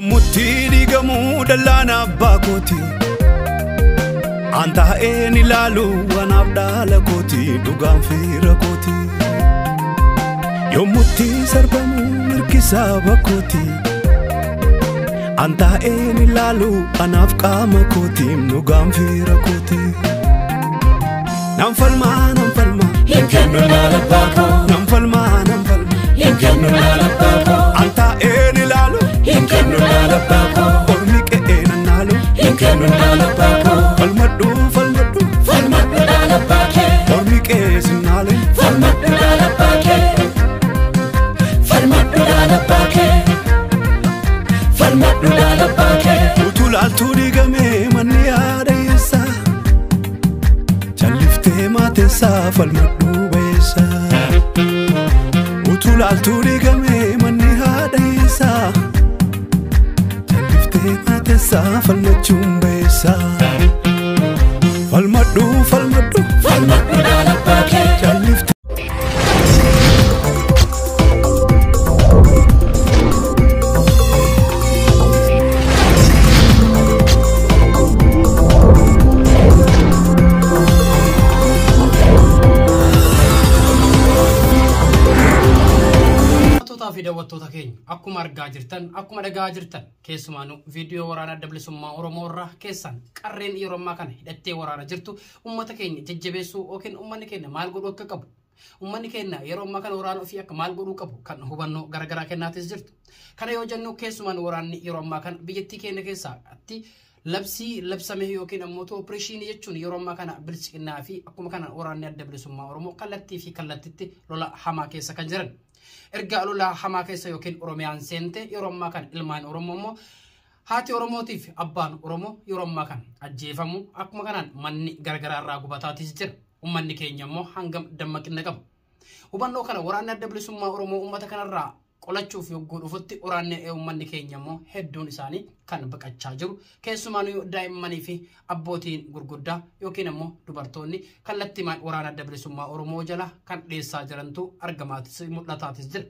Murtii diigamuu dallaan abbaa kooti. An taa'een ilaalu anaaf dhaala kooti dhugaan fira kooti. Yommutti sarbamu mirgi saba kooti. An taa'een ilaalu anaaf qaama kooti dhugaan fira kooti. Nan falmaa nan falmaa. Hin kennu laala baakoo. Nan falmaa nan falmaa. Hin kennu laala baakoo. An taa'een ilaalu. Hin kennu laala baakoo. Ormi qe'ee nannaalu. Hin kennu laala baakoo. Falmadhu falmadhu. Falmadhu laala baakee. Ormi qe'ee sinnaalu. Falmadhu laala baakee. Falmadhu laala baakee. Falmadhu laala baakee. Utuu laaltuu diigamee manni yaada eessa? Calliftee maateessaa falmadhu ba'eessa. Utuu laaltuu diigamee manni haadha eessa? Calliftee maateessaa falmachuun ba'eessa. Falmadhu falmadhu. Falmadhu laala baakee. Calliftee. Daawwattootaa fi daawwattoota keenya akkuma argaa jirtan akkuma dhagahaa jirtan keessumaanuu viidiyoo waraana adda bilisummaa Oromoo irraa keessan qarreen yeroo ammaa kana hidhattee waraana jirtu uummata keenya jajjabeessuu yookiin uummanni keenya maal godhuu akka qabu uummanni keenya yeroo ammaa kana waraana ofii akka maal godhuu qabu kan hubannoo garaagaraa kennaatis jirtu. Kana yoo jennu keessumaan waraanni yeroo ammaa kana biyyattii keenya keessatti labsii labsame yookiin ammoo oopereeshinii jechuun yeroo ammaa kana bilchinnaa fi akkuma kana waraanni adda bilisummaa Oromoo kallattii fi kallattitti lola hamaa keessa kan jiran. Erga lola hamaa keessa yookiin Oromiyaan seente yeroo ammaa kana ilmaan Oromoo immoo haati Oromootii fi abbaan Oromoo yeroo ammaa kana ajjeefamu akkuma kanaan manni garagaraa irraa gubataatis jira. Uummanni keenya immoo hangam dammaqina qabu. Hubannoo kana waraanni adda bilisummaa Oromoo uummata kanarraa qolachuuf yogguu dhufutti waraanni uummanni keenya immoo hedduun isaanii kan baqachaa jiru. Keessumaanuu daa'immanii fi abbootiin gurguddaa yookiin immoo dubartoonni kallattiimaan waraana adda bilisummaa Oromoo jala kan dhiyeessaa jirantu argamaatis mul'ataatis jira.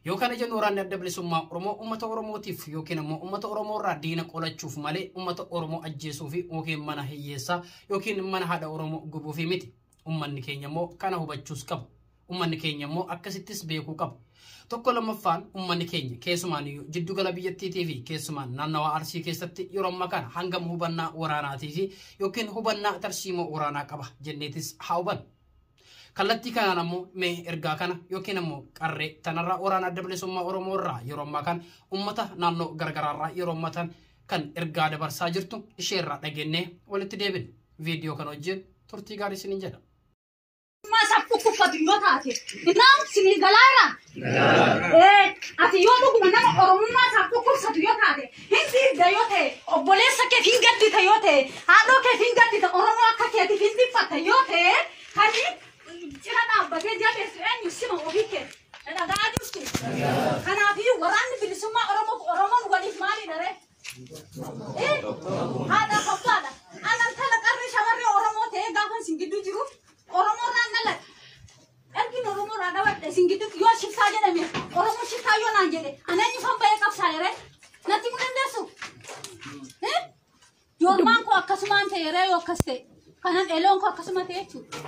Yoo kana jennu waraanni adda bilisummaa Oromoo uummata Oromootiif yookiin immoo uummata Oromoo irraa diina qolachuuf malee uummata Oromoo ajjeesuu fi yookiin mana hiyyeessaa yookiin mana haadha Oromoo gubuufi miti. Uummanni keenya immoo kana hubachuus qabu. Uummanni keenya immoo akkasittis beekuu qabu. Tokko lammaffaan uummanni keenya keessumaan jiddugala biyyattiitii fi keessumaan naannawaa Arsii keessatti yeroo ammaa kana hangam hubannaa waraanaatii fi yookiin hubannaa tarsiimoo waraanaa qaba jenneetis haa hubannu. Kallattii kanaan ammoo mee ergaa kana yookiin ammoo qarree tanarraa waraana adda bilisummaa Oromoo irraa yeroo ammaa kana uummata naannoo garagaraarraa yeroo ammaa tan kan ergaa dabarsaa jirtu isheerraa dhageenyee walitti deebina. Viidiyoo kana wajjin turtii gaarii isiniin jedha. Isaaf dhukkubfatu yoo taate naam sinii galaara. Ati yoo dhuguma nama Oromummaa isaaf dhukkubsatu yoo taate hin dhiigda yoo ta'e obboleessa keef hin gaddita yoo ta'e haadhoo keef hin gaddita Oromoo akka keetiif hin dhiphatta yoo ta'e kan cina dhaabbatee jabeessu eenyu sima ofii kee dhagaa jirtu. Kanaafiyyuu waraanni bilisummaa Oromoo Oromoon waliif maalidha ree? Haadha abbaadha. Anan tala qarri shamarree Oromoo ta'ee gaafa isin gidduu jiru Oromoo irraan dhaladhe. Ergin Oromoo irraa dhaladhe isin gidduutti yoo shiftaa jedhame Oromoo shiftaa yoo naan jedhe ana eenyufan bahee qabsaa'e ree? Natti himuu dandeessu? Joormaan koo akkasumaan ta'e ree yoo akkas ta'e. Kanan eloon koo akkasuma ta'e jechuudha.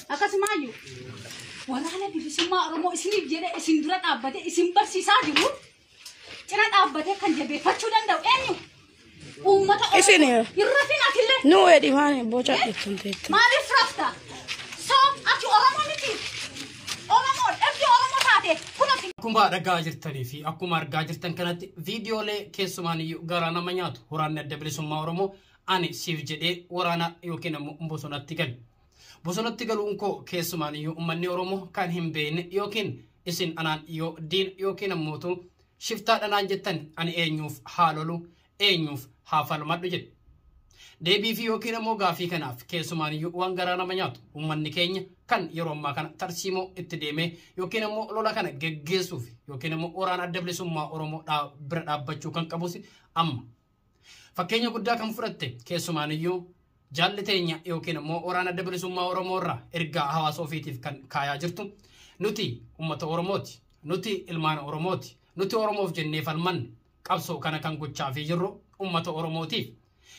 Akkasumaayyuu waraana bilisummaa Oromoo isiniif jedhee isin dura dhaabbatee isin barsiisaa jiru cina dhaabbatee kan jabeeffachuu danda'u eenyu? Uummata Oromoo. Isin. Hin rafin atillee. Nu wedhi maani boca jettan teetta. Maaliif rafta? So ati Oromoo miti. Oromoo dhabdi Oromoo taate kun ati Akkuma dhagaa jirtanii fi akkuma argaa jirtan kanatti viidiyoolee keessumaan iyyuu garaa nama nyaatu waraanni adda bilisummaa Oromoo ani siif jedhee waraana yookiin ammoo bosonatti gale. Bosonatti galuun koo keessumaan iyyuu uummanni Oromoo kan hin beekne yookiin isin anaan yoo diina yookiin ammootu shiftaa dhanaan jettan ani eenyuuf haa lolu eenyuuf haa falmadhu jedhe. Deebii fi yookiin ammoo gaafii kanaaf keessumaan iyyuu waan garaa nama nyaatu uummanni keenya kan yeroo ammaa kana tarsiimoo itti deemee yookiin ammoo lola kana geggeessuuf yookiin ammoo waraana adda bilisummaa Oromoo bira dhaabbachuu kan qabus amma. Fakkeenya guddaa kan fudhatte keessumaan iyyuu jaalli teenya yookiin ammoo waraana adda bilisummaa Oromoo irraa ergaa hawaasa ofiitiif kan kaayaa jirtu nuti uummata Oromooti, nuti ilmaan Oromooti, Nuti Oromoof jennee falmanne qabsoo kana kan gochaafii jirru uummata Oromootiif.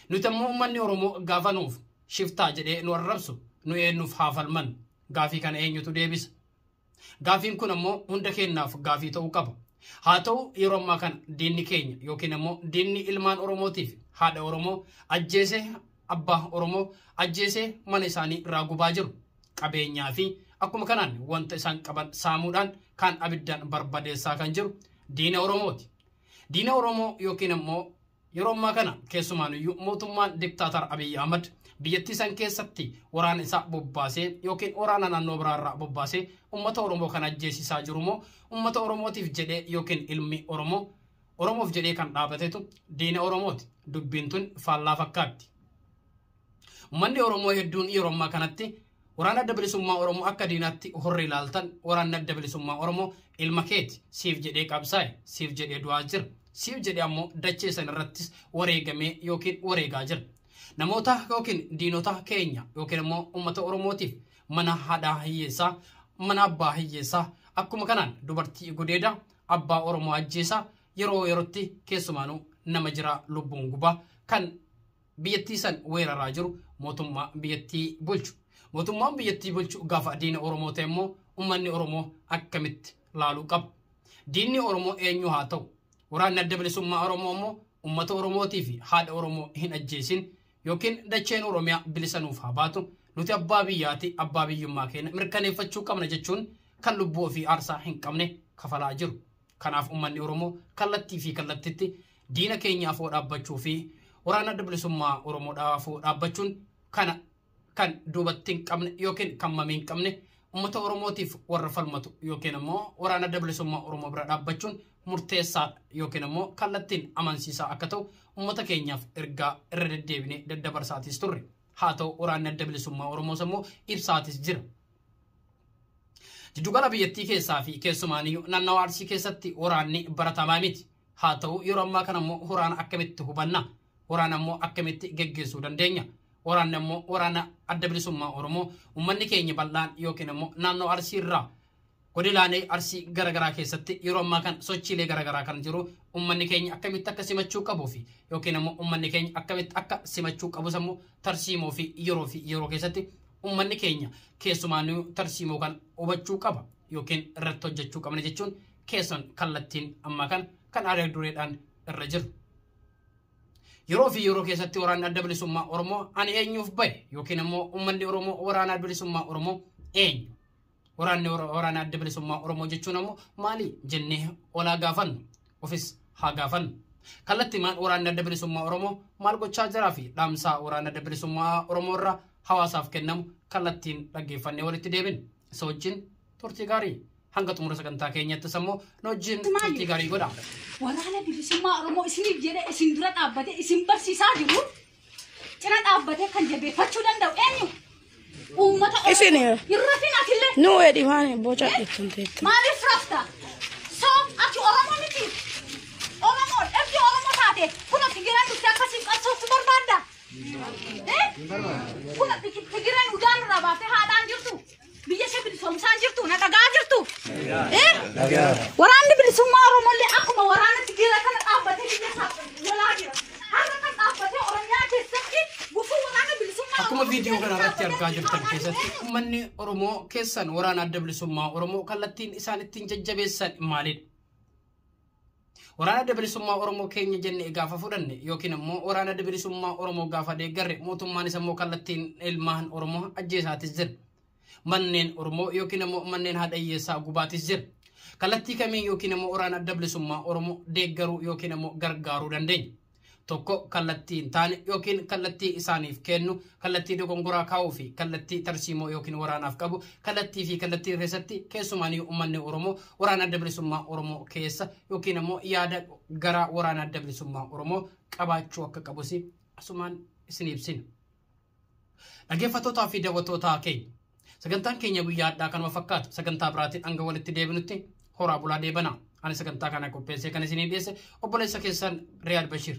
Nuti ammoo uummanni Oromoo gaafa nuuf shiftaa jedhee nu arrabsu nu eenyuuf haa falmannu? Gaafii kana eenyutu deebisa? Gaafiin kun ammoo hunda keenyaaf gaafii ta'uu qaba. Haa ta'u yeroo ammaa kana diinni keenya yookiin ammoo diinni ilmaan Oromootiif haadha Oromoo ajjeesee abbaa Oromoo ajjeesee mana isaanii irraa gubaa jiru. Qabeenyaa fi akkuma kanaan wanta isaan qaban saamuudhaan kan abiddaan barbadeessaa kan jiru diina Oromooti. Diina Oromoo yookiin ammoo yeroo ammaa kana keessumaanuyyuu mootummaan diktaatar Abiyyi Ahmad biyyattii san keessatti waraana isaa bobbaasee yookiin waraana naannoo biraarraa bobbaasee uummata Oromoo kan ajjeesisaa jiru moo uummata Oromootiif jedhee yookiin ilmi Oromoo Oromoof jedhee kan dhaabatetu diina Oromooti. Dubbiin tun faallaa fakkaatti. Uummanni Oromoo hedduun yeroo ammaa kanatti waraana adda bilisummaa Oromoo akka diinaatti horri ilaaltan waraanni adda bilisummaa Oromoo ilma keeti siif jedhee qabsaa'e siif jedhee du'aa jira siif jedhee ammoo dachee san irrattis wareegamee yookiin wareegaa jira. Namoota yookiin diinota keenya yookiin ammoo uummata Oromootiif mana haadhaa hiyyeessaa mana abbaa hiyyeessaa akkuma kanaan dubartii gudeedaa abbaa Oromoo ajjeesaa yeroo yerootti keessumaanuu nama jira lubbuun gubaa kan biyyattii san weeraraa jiru mootummaa biyyattii bulchu. Mootummaan biyyattii bulchu gaafa diina Oromoo ta'e immoo uummanni Oromoo akkamitti laaluu qaba? Diinni Oromoo eenyu haa ta'u? Waraanni adda bilisummaa Oromoo immoo uummata Oromootii fi haadha Oromoo hin ajjeesin yookiin dacheen Oromiyaa bilisa nuuf haa baatu nuti abbaa biyyaati abbaa biyyummaa keenya mirkaneeffachuu qabna jechuun kan lubbuu ofii aarsaa hin qabne kafalaa jiru. Kanaaf uummanni Oromoo kallattii fi kallattitti diina keenya afoo dhaabbachuu fi waraana adda bilisummaa Oromoo afoo dhaabbachuun kana kan duubatti hin qabne yookiin kan mamii hin qabne uummata Oromootiif warra falmatu yookiin immoo waraana adda bilisummaa Oromoo bira dhaabbachuun murteessaadha yookiin immoo kallattiin amansiisaa akka ta'u uummata keenyaaf ergaa irra deddeebinee daddabarsaatis turre. Haa ta'u waraanni adda bilisummaa Oromoos immoo ibsaatis jira. Jiddugala biyyattii keessaa fi keessumaaniyyuu naannawa Arsii keessatti waraanni baratamaa miti. Haa ta'u yeroo ammaa kana immoo waraana akkamitti hubanna? Waraana immoo akkamitti geggeessuu dandeenya? Waraanni immoo waraana adda bilisummaa Oromoo uummanni keenya bal'aan yookiin immoo naannoo Arsii irraa godinaalee Arsii garaagaraa keessatti yeroo ammaa kan sochiilee garaagaraa kan jiru uummanni keenya akkamitti akka simachuu qabuu fi yookiin immoo uummanni keenya akkamitti akka simachuu qabus immoo tarsiimoo fi yeroo keessatti uummanni keenya keessumaanuu tarsiimoo kan hubachuu qaba yookiin irratti hojjechuu qabna jechuun keessan kallattiin ammaa kan aadaa dureedhaan irra jiru. Yeroo fi yeroo keessatti waraanni adda bilisummaa Oromoo ani eenyuuf bahe yookiin immoo uummanni Oromoo waraana adda bilisummaa Oromoo eenyu? Waraanni waraana adda bilisummaa Oromoo jechuun ammoo maali jennee olaa gaafannu ofis haa gaafannu. Kallattiimaan waraanni adda bilisummaa Oromoo maal gochaa jiraa fi dhaamsaa waraana adda bilisummaa Oromoo irraa hawaasaaf kennamu kallattiin dhaggeeffannee walitti deebina. Isa wajjin turtii gaarii hanga xumura sagantaa keenyattis ammoo nu wajjin turtii gaarii godha. Waraana bilisummaa Oromoo isiniif jedhee isin dura dhaabbatee isin barsiisaa jiru cina dhaabbatee kan jabeeffachuu danda'u eenyu? Uummata Oromoo. Isin. Hin rafin atillee. Nu edhimaan boca ittiin teetti. Maaliif rafta? So ati Oromoo miti. Oromoo dhabdi Oromoo taate kun Tigiraan dhuftee akkasiin qabsootu barbaadda. Kun Tigiraan udaan irraa baaftee haadhaan jirtu. Biyya ishee bilisoomsaan jirtu na dhagaa jirtu. Waraanni bilisummaa Oromooillee akkuma waraana Tigiraa kana dhaabbatee biyya isaa lolaa jira. Har'a kan dhaabbatee Oromiyaa keessatti gufuu waraana bilisummaa Akkuma viidiyoo kana irratti argaa jirtan keessatti uummanni Oromoo keessan waraana adda bilisummaa Oromoo kallattiin isaan ittiin jajjabeessan maalidha? Waraana adda bilisummaa Oromoo keenya jennee gaafa fudhanne yookiin immoo waraana adda bilisummaa Oromoo gaafa deeggarre mootummaan isa immoo kallattiin ilmaan Oromoo ajjeesaatis jira. Manneen Oromoo yookiin immoo manneen haadha hiyyeessaa gubaatis jira. Kallattii kamiin yookiin immoo waraana adda bilisummaa Oromoo deeggaruu yookiin immoo gargaaruu dandeenya? Tokko kallattii hin taane yookiin kallattii isaaniif kennu kallattii dogongoraa kaa'uu fi kallattii tarsiimoo yookiin waraanaaf qabu kallattii fi kallattii keessatti keessumaanii uummanni Oromoo waraana adda bilisummaa Oromoo keessa yookiin immoo yaada gara waraana adda bilisummaa Oromoo qabaachuu akka qabus asumaan isin ibsina. Dhaggeeffattootaa fi daawwattootaa keenya sagantaan keenya guyyaa addaa kanuma fakkaatu sagantaa biraatiin hanga walitti deebinutti horaa bulaa deebanaa. Ani sagantaa kana qopheessee kan isinii dhiyeesse obboleessa keessan Riyaad Bashiir.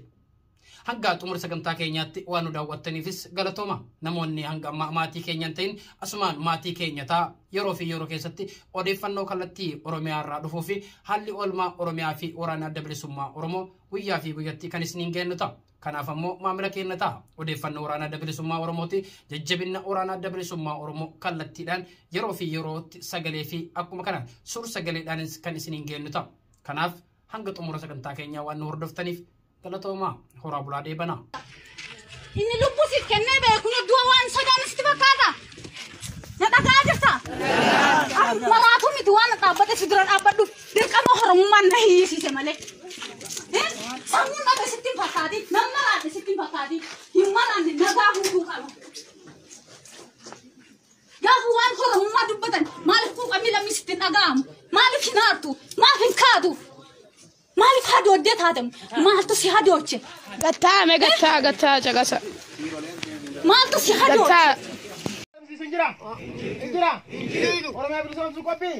Hanga xumura sagantaa keenyaatti waan nu daawwattaniifis galatooma. Namoonni hanga ammaa maatii keenya hin ta'in asumaan maatii keenya ta'a. Yeroo fi yeroo keessatti odeeffannoo kallattii Oromiyaa irraa dhufuu fi haalli oolmaa Oromiyaa fi waraana adda bilisummaa Oromoo guyyaa fi guyyatti kan isiniin geenyu ta'a. Kanaaf ammoo maamila keenya ta'a. Odeeffannoo waraana adda bilisummaa Oromooti. Jajjabina waraana adda bilisummaa Oromoo kallattiidhaan yeroo fi yerootti sagalee fi akkuma kanaan suur sagaleedhaanis kan isiniin geenyu ta'a. Kanaaf hanga xumura sagantaa keenyaa waan nu hordoftaniif galatoomaa horaa bulaa deebanaa. Inni lubbuu siif kennee beeku du'a waan sodaan sitti fakkaata. Na dhagaa jirta? Maraatu miti waan dhaabbate si dura dhaabbadhuuf dirqama Oromummaan na hiyyisiise malee. Sammuun dhabe sitti hin fakkaatin, nan maraanne sitti hin fakkaatin, hin maraanne nagaa guutuu qaba. Gaafa waan Oromummaa dubbatan maaliif quuqamni lammii sitti hin dhaga'amu? Maaliif hin aartu? Maaf hin kaatu? Maaliif hadooddee taatamu? Maaltu si hadooche? Gattaa mee gattaa gattaa caqasa. Maaltu si hadooche? Gattaa. Injira. Injira. Oromiyaa bilisoomsuu qophii.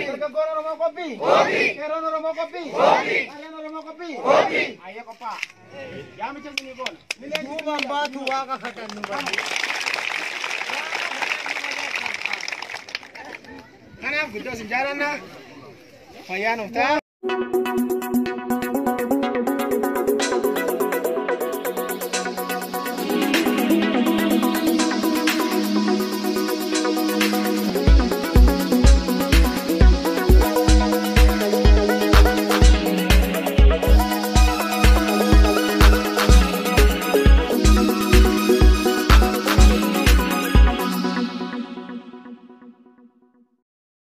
Dargaggoon Oromoo qophii. Qeerroon Oromoo qophii. Qarreen Oromoo qophii. Ayyee qophaa'a. Yaamicha isinii goona. Duubaan baatu waaqa kadhannu baatu. Kanaaf guddoo isin jaalanna. Fayyaa nuuf ta'a.